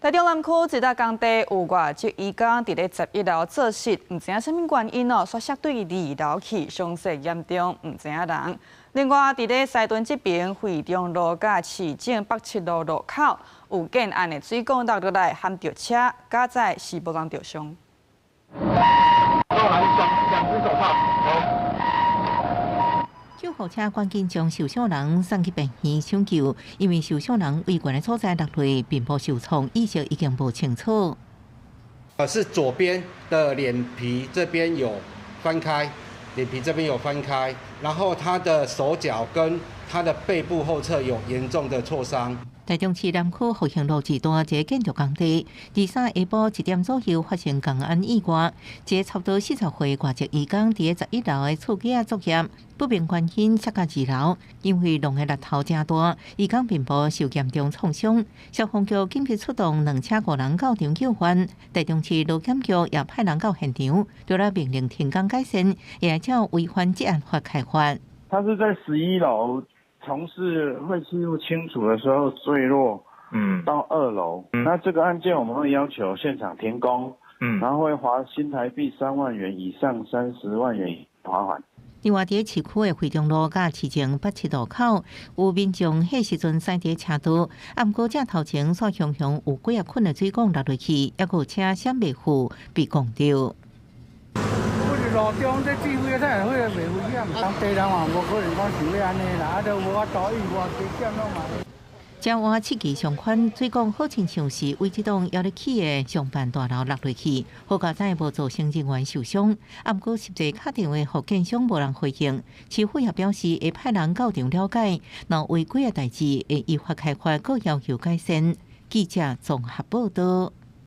台中南區一搭工地有外籍移工佇咧11樓做穡，毋知影啥物原因哦，煞摔對二樓去，傷勢嚴重，毋知影人。另外，佇咧西屯這爿惠中路佮市政北七路路口有建案的水管落落來，撼著車，加載是無人著傷。兩隻手套。救護車趕緊將受傷人送去病院搶救，因為受傷人位懸的所在落來，面部受創，意識已經無清楚。是左邊的臉皮這邊有翻開，臉皮這邊有翻開，然後他的手腳跟他的背部後側有嚴重的挫傷。台中市南區復興路二段一个建築工地，23下晡1點左右發生工安意外，一个差不多40歲外籍移工佇11樓的厝機仔作業，不明原因摔到二樓，因為弄的力頭誠大，移工面部受嚴重創傷。消防局緊急出動兩車五人到場救援，台中市勞檢局也派人到現場，除了命令停工改善，也照違反職安法開罰。他是在11樓從事廢棄物清除的時候墜落，到二樓。那這個案件我們會要求現場停工，然後會罰新台幣3萬元以上30萬元罰款。另外，佇市區的惠中路佮市政北七路口，有民眾彼時陣駛佇車道，啊，毋過這頭前煞雄雄有幾仔捆的水管落落去，猶閣有車閃袂赴被摃著。路中這指揮才會袂危險，當地人嘛無可能講想欲按呢啦，啊都無法度意外危險攏嘛。這倚設計上寬，水管好親像是為這棟猶咧起的商辦大樓落落去，好佳哉無造成人員受傷。啊，毋過實際敲電話予建商無人回應，市府也表示會派人到場了解，若違規的代誌會依法開罰，閣要求改善。記者綜合報道。